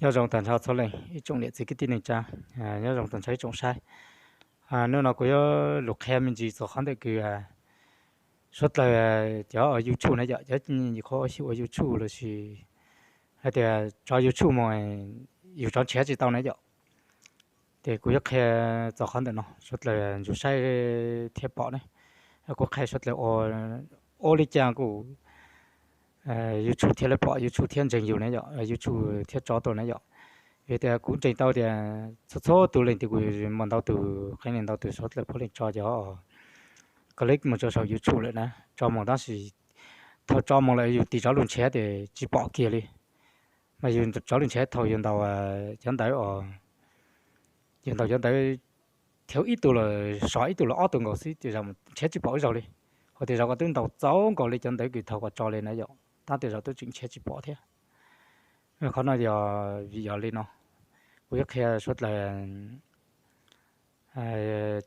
Nyob zoo tag nrho txhua leej ib tsoom niam txiv kwv tij neej tsa, nyob zoo tag nrho ib tsoom saib. Hnub no kuv yuav lug qhia me ntsis txog qhov ntawm kws suav dlawg cov ua YouTube na yom, cov nyuam qhuav ua xyum ua YouTube lossis hais tias tso YouTube mus yus tso nrhiav tsis tau na yom. Ces kuv yuav qhia txog qhov ntawm no suav dlawg ntsuas saib thiab pom ne. Kuv qhia suav dlawg ua li cas kuj YouTube thiaj li pom, YouTube thiaj ntseeg yus ne yom, YouTube thiaj tso tuaj ne yom. Vim tias kuv ntseeg tau tias txhua txhua tus leej twg kuj muaj ntau tus, qee leej ntau tus suav dlawg puav leej tso cov clip mus rau saum YouTube lawm na, tso mus tab sis thaum tso mus lawm yus tig rov lug nrhiav ces tsis pom kiag li. Mas yus rov lug nrhiav thaum yus ntaus cov ntawv os, yus ntaus cov ntawv thiab ib tug los sov ib tug los ob tug nkaus xwb, tej zaum nrhiav tsis pom ib zaug li. Ho tej zaum koj twb ntaus txaus nkaus li cov ntawv kws thaum koj tso li na yom, tab tej zaum twb tseem nrhiav tsis pom thiab. Qhov no yog vim yog li no, kuv yuav qhia suav dlawg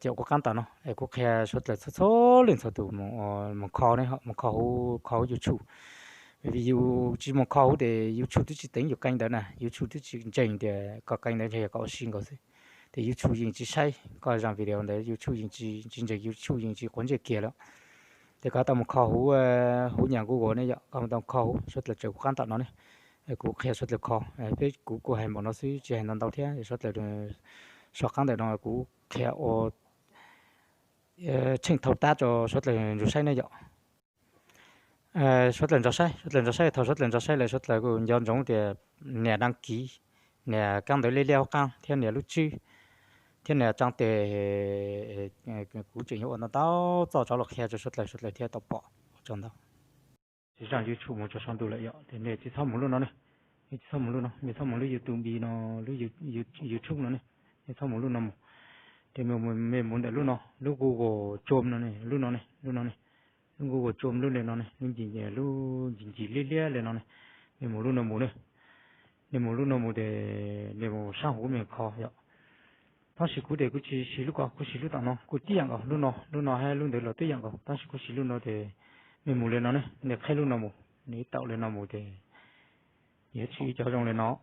caum kuv qaab tam no es kuv qhia suav dlawg txhua txhua leej txhua tus mus kho ne, mus kho huv, kho huv YouTube. Vim yus tsis mus kho huv ces YouTube twb tsis teev yus kênh ntawd na, YouTube twb tsis ntseeg tias koj kênh ntawd ntshe yog koj ua si nkaus xwb. Ces YouTube yeej tsis saib koj zaj video ntawd, YouTube yeej tsis ntseeg, YouTube yeej tsis quav ntsej kiag lawm. Ces koj tau mus kho huv, huv nyam Google ne yom, koj mus tau kho huv, suav dlawg caum kuv qaab tam no ne, kuv qhia suav dlawg kho. Peb kuv kuj hais npaum no xwb tsis hais ntau ntau thiab, suav dlawg sov qaab ntawm no kuv qhia ua tsheej thau tab rau suav dlawg ntsuas saib ne yom. Suav dlawg ntsuas saib, suav dlawg ntsuas saib, thaum suav dlawg ntsuas saib lawm suav dlawg kuj nco ntsoov tias nias đăng ký, nias kab ntawv liab liab hauv qaab thiab nias lub tswb thiab nias trang tes, kuv tseem yuav ua ntau ntau txoj rov los qhia rau suav dlawg, suav dlawg thiaj tau pom. Ua tsaug ntau. Tsis zaj YouTube mus txog saum ntuj lawm yom, ces nej tsis txhob mus lub no ne, nej tsis txhob mus lub no, nej txhob mus lub YouTube no, lub YouTube no ne, nej txhob mus lub no mus. Ces mej mus ntawm lub no, lub Google Chrome no ne, lub no ne, lub no ne, lub Google Chrome lub li no ne, lub ncig, lub ncig ncig liab liab li no ne, mej mus lub no mus ne. Nej mus lub no mus ces nej mus saab huv mej kho yom. Tab sis kuv ces kuv tsis siv lub ko, kuv siv lub tam no kuj tib yam nkaus, lub no, lub no hab lub ntawd los tib yam nkaus, tab sis kuv siv lub no ces mej mus li no ne, nej qheb lub no mus, nej ib taum li no mus ces yuav tshwm ib cov zoo li no.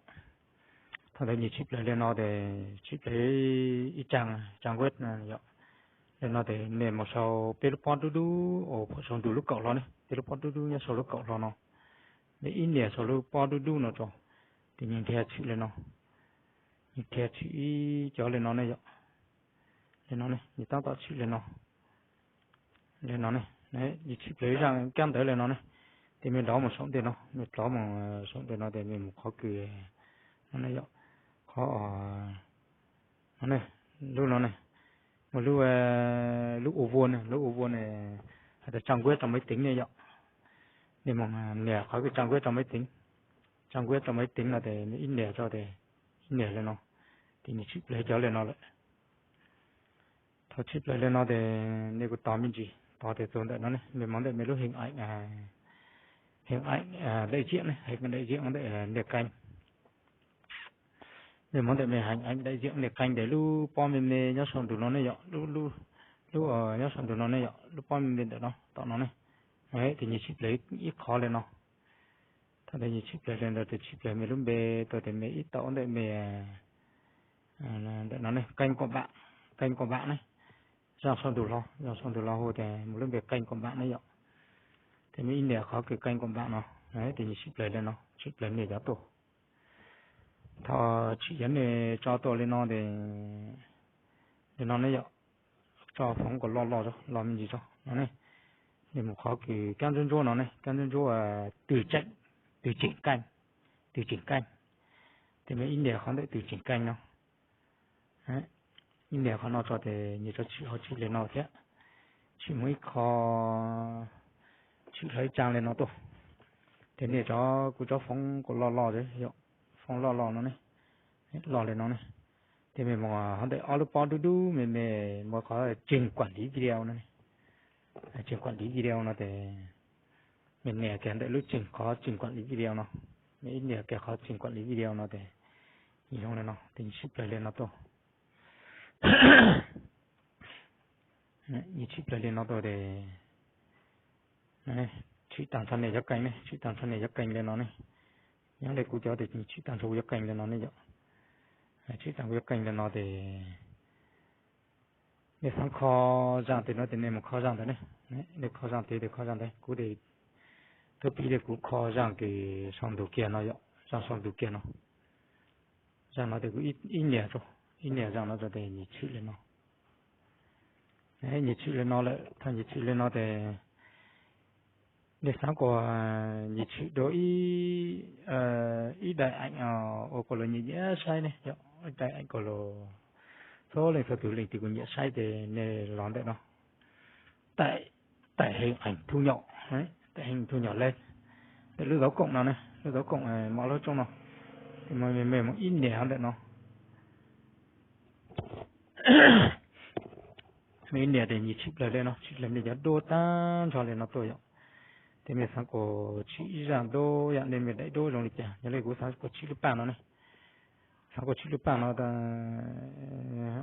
Thaum ntawd nej tshim plaws li no ces tshim plaws ib trang, trang web yom. Li no ces nej mus sau peb lub pob dub dub uas phuam saum ntuj lub kaum hlo ne, peb lub pob dub dub nyob saum lub kaum hlo no. Nej ib nias saum lub pob dub dub no rau, ces nej nrhiav tshwm li no, nej nrhiav tshwm ib cov li no ne yom. Li no ne, nej tab tom tshwm li no. Li no ne, nej tshim plaws ib zaj kab ntawv li no ne, ces mej dlov mus saum ntej no, mej dlov mus saum ntej no ces mej mus qhov kws no ne yom, qhov no ne, lub no ne, mus lub, lub ua vua ne, lub ua vua ne, hais tias trang web rau máy tính ne yom. Nej mus nias qhov kws trang web rau máy tính, trang web rau máy tính no ces mej ib nias rau ces ib nias li no, ces nej tshim plaws cov li no lawm. Thaum tshim plaws li no ces nej kuj tos me ntsis, tos tes txug ntawm no ne, mej mus ntawm mej lub hình ảnh, hình ảnh đại diện ne, hình ảnh đại diện ntawm nias kênh. Mej mus ntawm mej hình ảnh đại diện nias kênh tes lub pob me me nyob saum ntuj no ne yom, lub, lub nyob saum ntuj no ne yom, lub pob me me ntawm no tom no ne. Ces nej tshim plaws ib qhov li no. Thaum ntawd nej tshim plaws li ntawd ces tshim plaws mej lub npe, tau tes mej ib taum ntawm mej ntawm no ne, kênh của bạn, kênh của bạn ne. Zaj saum ntuj hlo, zaj saum ntuj hlo hu tes mus lub npe kênh của bạn ne yom. Ces mej ib nias qhov kws kênh của bạn no, ces nej tshim plaws li no, tshim plaws nej cov tuaj. Thaum tshim cov nej tso tuaj li no ces, li no ne yom, tso foov kom loj loj, loj me ntsis tso no ne. Nej mus qhov kws kab ntsuab ntsuab no ne, kab ntsuab ntsuab, từ chỉnh, từ chỉnh kênh, từ chỉnh kênh. Ces mej ib nias qhov ntawm từ chỉnh kênh no, ib nias qhov no tso ces nej tso tshim hauv tshim li no thiab. Tshim mus ib qho, tshim hlo ib tsab li no tuaj. Ces nej tso, kuv tso foov kom loj loj, foov loj loj no ne, loj li no ne. Ces mej mus hov ntawm ob lub pob dub dub me me, mus qhov chỉnh quản lý video no ne. Chỉnh quản lý video no ces mej nias kiag ntawm lub chỉnh, qhov chỉnh quản lý video no. Mej ib nias kiag qhov chỉnh quản lý video no ces zoo li no, ces nej tshim plaws li no tuaj. Nej tshim plaws li no tuaj ces tshwm tag nrho nej cov kênh ne, tshwm tag nrho nej cov kênh li no ne. Nyob li kuv cov tes tshwm tag nrho kuv yuav qee li no ne yom. Tshwm tag kuv yuav qee li no tes nej xaav kho zaaj tes no tes nej mus kho zaaj ntawd ne. Nej kho zaaj tes tes kho zaaj ntawd, kuv tes tub piv tes kuv kho zaaj kws sau ntug kiag no yom, zaaj sau ntug kiag no. Zaaj no tes kuv ib nias rau, ib nias zaaj no rau tes nyias tshwm li no. Nyias tshwm li no lawm, thaum nyias tshwm li no tes nej xaav kuas nyias tshwm dua ib, ib daim eev ua kom luag nyiam nyiam saib ne, ib daim eev kom luag txhua leej txhua tus leej twg kuj nyiam saib tes nej los ntawm no. Taim, taim heev eev thu nyom, taim heev thu nyom le, ntawm lub dấu cộng no ne, lub dấu cộng mos lub tsoob no, tes mos me mus ib nias ntawm no. Mus ib nias tes nyias tshwm plaws li no, tshwm plaws nej cov duab tag nrho li no tuaj yom. Tes mej xaav kuas tshwm ib zaaj duab yom, nej mej daim duab zoo li cas, yog li kuv xaav kuas tshwm lub paj no ne. Xaav kuas tshwm lub paj no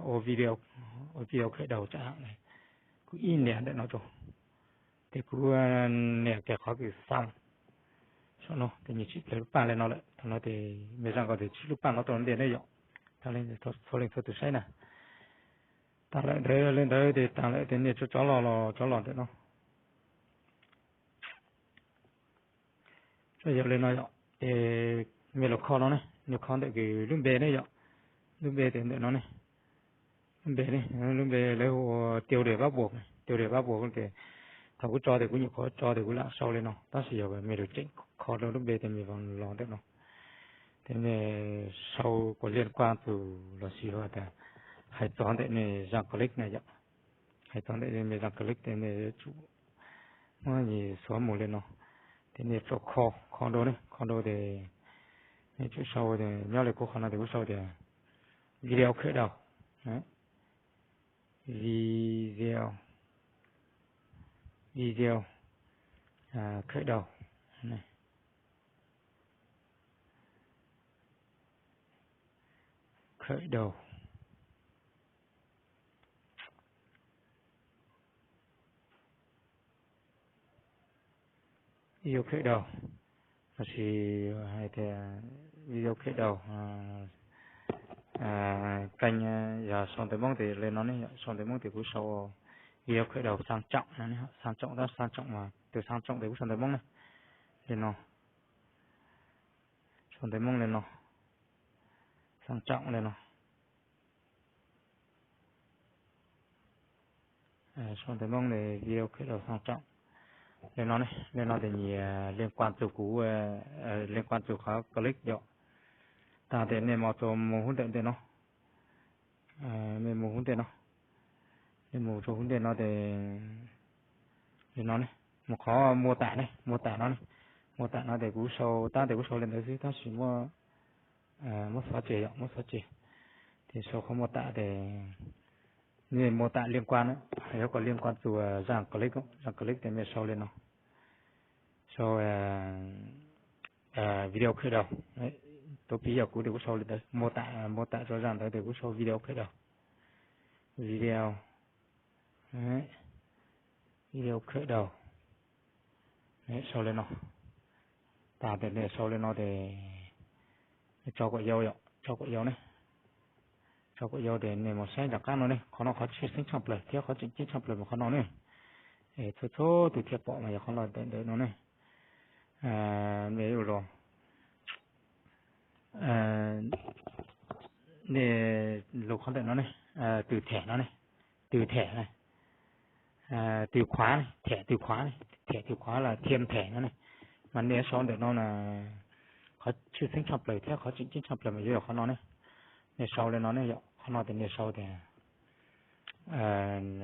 ua video, ua video khởi đầu tsam kuv ib nias ntawm no rau. Tes kuv nias kiag qhov kws xaa saum no tes nyias tshwm plaws lub paj li no lawm. Thaum no tes mej zaaj kuas tes tshwm lub paj no rau ntiaj teb ne yom. Txhua leej txhua tus saib na. Taag lawm ntawd, le ntawd tes taag lawm tes nej rov los, rov los ntawm no. Tsuas yog li no yom, es mej los kho no ne, mej kho ntawm kws lub npe ne yom, lub npe tes ntawm no ne, lub npe ne, lub npe lawv hu ua Tiêu Đề Bác Buộc, Tiêu Đề Bác Buộc tes thaum kuv tso tes kuv nyuam qhuav tso tes kuv lam sau li no, tab sis yog mej lug tseem kho rau lub npe tes mej los ntawm no, tes mej sau kuas liên quan tus lossis yog tas hais txog ntawm nej zaaj click na yom, hais txog ntawm nej zaaj click tes nej yuav tsum muab xuav mus li no, tes nej rau kho, kho dua ne, kho dua tes nej tsum sau, nyob li kuv qhov no tes kuv sau tias video khởi đầu, video, video khởi đầu, khởi đầu. Video khởi đầu, lossis hais tias video khởi đầu, kênh, yog sau ntawv Moob tes li no ne, sau ntawv Moob tes kuv sau video khởi đầu sang trọng no ne, sang trọng, tab sang trọng mas tus sang trọng tes kuv sau ntawv Moob ne, li no, sau ntawv Moob li no, sang trọng li no. Sau ntawv Moob video khởi đầu sang trọng. Li no ne, li no tes nyias liên quan tus kuv, liên quan tus qhov click yom. Tag tes nej mus rau mus hub ntawm ntawm no, nej mus hub ntawm no, nej mus rau hub ntawm no tes li no ne, mus qhov mô tả ne, mô tả no ne, mô tả no tes kuv sau tab tes kuv sau li ntawd xwb tab sis muab, muab xóa tseg yom, muab xóa tseg. Tes sau qhov mô tả tes nej mô tả liên quan, yog kuas liên quan tus zaaj click, zaaj click tes mej sau li no, sau video khởi đầu. Tau piv yog kuv tes kuv sau li ntawd, mô tả, mô tả rau zaaj ntawd tes kuv sau video khởi đầu, video, video khởi đầu, sau li no. Tag tes nej sau li no tes tso kom yau yom, tso kom yau ne, tso kom yau tes nej mus saib nram qab no ne, qhov no qhov tshwj xeeb tshaj plaws thiab qhov tseem ceeb tshaj plaws mas qhov no ne. Es txhua txhua tus thiaj pom mas yog qhov no ntawm ntawm no ne. Nej ua los, nej lug qhov ntawm no ne, từ thẻ no ne, từ thẻ ne, từ khóa ne, thẻ từ khóa ne, thẻ từ khóa los thêm thẻ no ne. Mas nej sau ntawm no na, qhov tshwj xeeb tshaj plaws thiab qhov tseem ceeb tshaj plaws mas yuav yog qhov no ne. Nej sau li no ne yom, qhov no tes nej sau tias,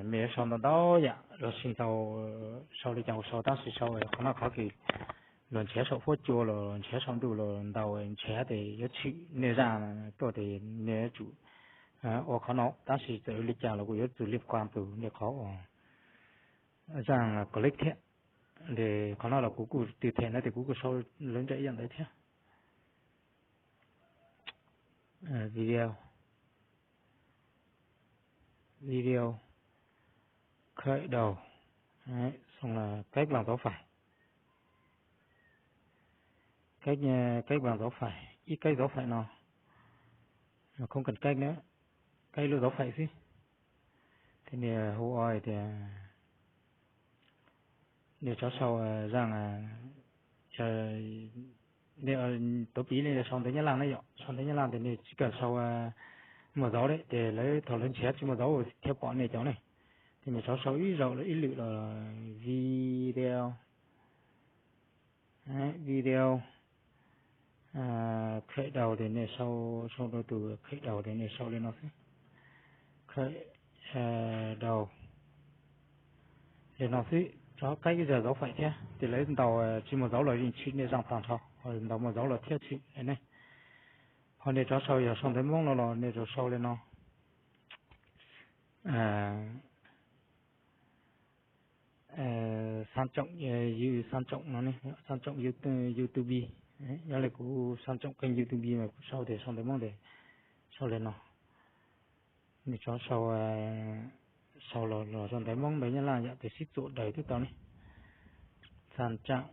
mej yuav sau ntau ntau yam los sis ntau, sau li cas kuj sau tab sis sau qhov no qhov kws luag nrhiav saum huab cua los nrhiav saum ntuj los ntau nrhiav tes yuav tshwm nej zaaj tuaj tes nej yuav tsum ua qhov no tab sis txawm li cas los kuj yuav tsum liên quan tus nej qhov uas zaaj click thiab. Qhov no los kuv kuj từ thẻ no tes kuv kuj sau lawv ntshe ib yam ntawd thiab. Video, video khởi đầu. Đấy, xong là cách làm dấu phẩy. cách bằng dấu phải, ít cách dấu phải no, không cần cách nữa, cách lub dấu phải xwb. Ces nws hu ua tias nws tso sau zaj, tuav piv li sau ntawv Nyab Laj na yom, sau ntawv Nyab Laj ces nws tsis kam sau mus dấu li ces lawv thaum lawv nrhiav tsis mus dấu thiaj pom nws cov ne. Ces nws tso sau ib zaug ib lwm los video, video khởi đầu ces nws sau, sau rau tus khởi đầu ces nws sau li no xwb. Khởi đầu li no xwb, tso cách ib zaug dấu phải thiab ces lawv ntaus tsis mus dấu los yeej tshwm nws zaj tag nrho, ntaus mus dấu los thiaj tshwm ne. Ho nws tso sau yog sau ntawv Hmoob no los nws tsuas sau li no. Xav tsoom, xav tsoom no ne, xav tsoom YouTube, yog li kuv xav tsoom kênh YouTube mas kuv sau tias sau ntawv Hmoob ces sau li no. Nws tso sau, sau los los sau ntawv Hmoob ntawv Nyab Laj yom, tias sib txuam daws twb tau ne. Xav tsoom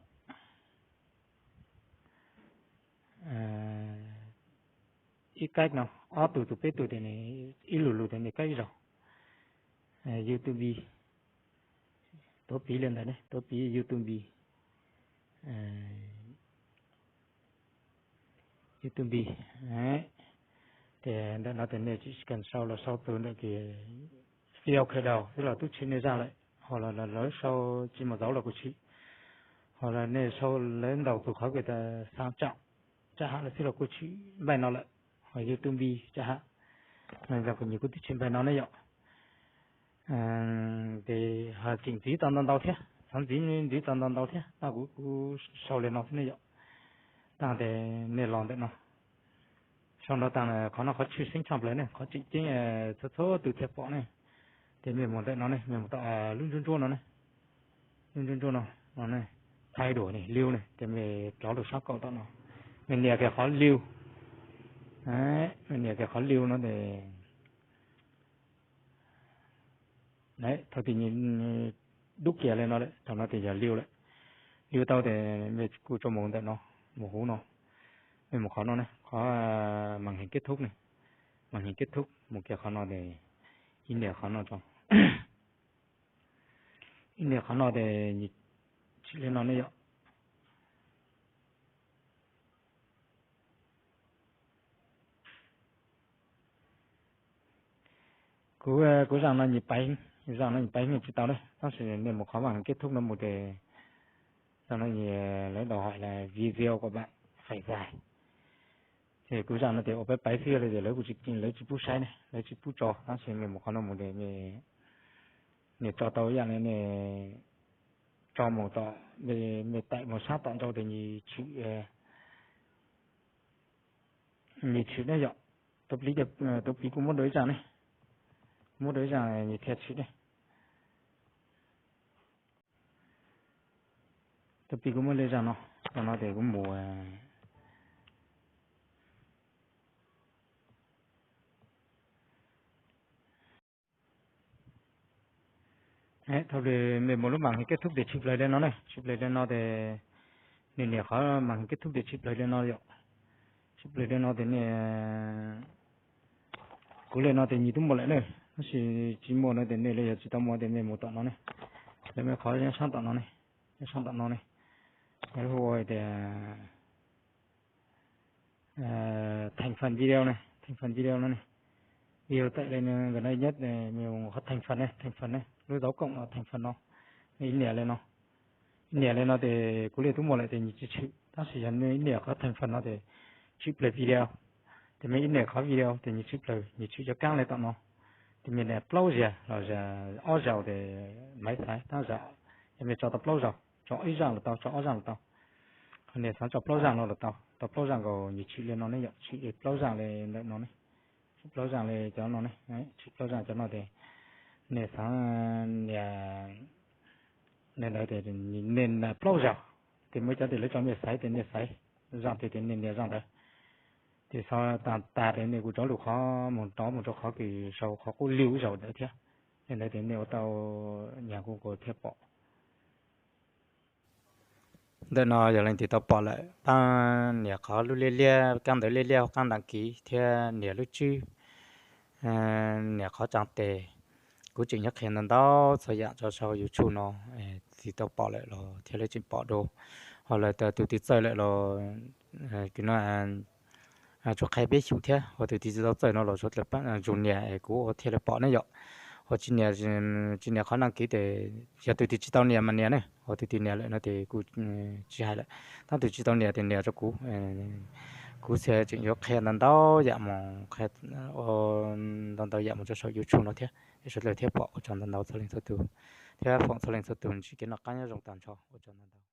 ib cách no, ob tug tus peb tug ces nws ib lus lus ces nws cách ib zaug. YouTube, tuav piv li ntawd ne, tuav piv YouTube, YouTube. Ces ntawm no ces nej tsis kam sau los sau tus ntawm video khởi đầu xwb los twb tshwm nej zaj lawm, ho los lawv sau tsis mus dấu los kuj tshwm, ho los nej sau lawv ntaus tus qhov kws tas xav tsoom tsam ham lawm xwb los kuj tshwm npaij no lawm, ho YouTube tsam ham. Yog kuv nyiam kuj twb tshwm npaij no ne yom. Ces ho tseem ntxiv tau ntau ntau thiab, txhob ntxiv ntxiv tau ntau ntau thiab, kuv kuv sau li no xwb ne yom. Tag ces nej los ntawm no, sau nrho tag qhov no qhov tshwj xeeb tshaj plaws ne, qhov tseem ceeb txhua txhua tus thiaj pom ne. Ces mej mus ntawm no ne, mej mus tom lub ntsuab ntsuab no ne, lub ntsuab ntsuab no, no ne, thaij duam ne, liu ne, ces mej rov lug sab kaum tom no, mej nias kiag qhov liu, mej nias kiag qhov liu no ces thaum twg dub kiag li no lawm, thaum no ces yog liu lawm. Liu tau ces mej kuj tso mus ntawm no, mus huv no, mej mus qhov no ne, qhov màn hình kết thúc ne, màn hình kết thúc mus kiag qhov no ces ib nias qhov no tso, ib nias qhov no ces tshwm li no ne yom. Kuv, kuv zaj no nyias paiv, zaj no nyias paiv nyias tsis tau ne, tab sis nej mus qhov màn hình kết thúc no mus ces zaj no nyias lawv đòi hỏi là video của bạn phải dài. Ces kuv zaj no ces ua paiv paiv xwb li ces lawv kuj tsis, lawv tsis pub saib ne, lawv tsis pub tso, tab sis nej mus qhov no mus ces nej tso tau ib yam li nej tso mus tom, nej taim mus sab tom nrau ces nyias tshwm, nyias tshwm ne yom. Tuav piv, tuav piv kuv muab dua ib zaj ne, kuv muab dua ib zaj nyias thiaj tshwm ne. Tuav piv kuv muab li zaj no, zaj no ces kuv mus Thaum mej mus lub màn hình kết thúc ces tshwm plaws li no ne, tshwm plaws li no ces nej nias qhov màn hình kết thúc ces tshwm plaws li no yom. Tshwm plaws li no ces nej, kuv li no ces nyias twb muaj lawm ne, tab sis tsis muaj no ces nej li yog tsis tau muaj ces nej mus tom no ne, lawv muaj qhov nyob sab tom no ne, nyob sab tom no ne, lawv hu ua tias thành phần video ne, thành phần video no ne, video tawm li nkawd no nyob, qhov thành phần ne, thành phần ne, lub dấu cộng no thành phần no, nej ib nias li no, ib nias li no ces kuv li twb muaj lawm ces nyias tsis tshwm, tab sis yog nej ib nias qhov thành phần no ces tshwm plaws video, ces mej ib nias qhov video ces nyias tshwm plaws, nyias tshwm cov kab li tom no, ces mej nias plaub zaug los ob zaug ces maiv xaiv tab zam, yog mej tso tau plaub zaug, tso ib zaug los tau, tso ob zaug los tau. Qhov nias xav tso plaub zaug no los tau, tau plaub zaug nkaus nyias tshwm li no ne yom, tshwm plaub zaug li ntawm no ne, tshwm plaub zaug li cov no ne, tshwm plaub zaug cov no ces nej xav nias li ntawd ces nej nias plaub zaug, ces muaj cov tias lawv tso mej xaiv ces nej xaiv zaug twg ces nej nias zaug ntawd. Ces xav tas tas ces nej kuj rov lug qhov mus rov mus rau qhov kws sau qhov qub liu zaum ntawd thiab, li ntawd ces nej ua tau nyag kuj thiaj pom. Ntawm no yog leej twg tau pom lawm, pab nias qhov lub liab liab, kab ntawv liab liab hauv qab đăng ký thiab nias lub tswb, nias qhov tsaa tes. Kuv tseem yuav qhia ntau ntau txhua yam rau saum YouTube no, leej twg tau pom lawm los thiaj li tseem pom dua. Ho lawv tus twg txawj lawm los, kuv no tsuas qhia peb xyum thiab. Ho tus twg tsis tau txawj no los suav dlawg pab ntsuas nias es kuv ua thiaj li pom ne yom. Ho tsis nias, tsis nias qhov đăng ký tes, yog tus twg tsis tau nias mas nias ne, ho tus twg nias lawm no ces kuv tsis hais lawm. Tab tus tsis tau nias tes nias rau kuv. Kuv thiaj tseem yuav qhia ntau ntau yam mus, ntau ntau yam mus rau saum YouTube no thiab, es suav dlawg thiaj pom. Ua tsaug ntau ntau txhua leej txhua tus, thiab foom txhua leej txhua tus ntsib kev noj qab nyob zoo tag nrho. Ua tsaug ntau ntau.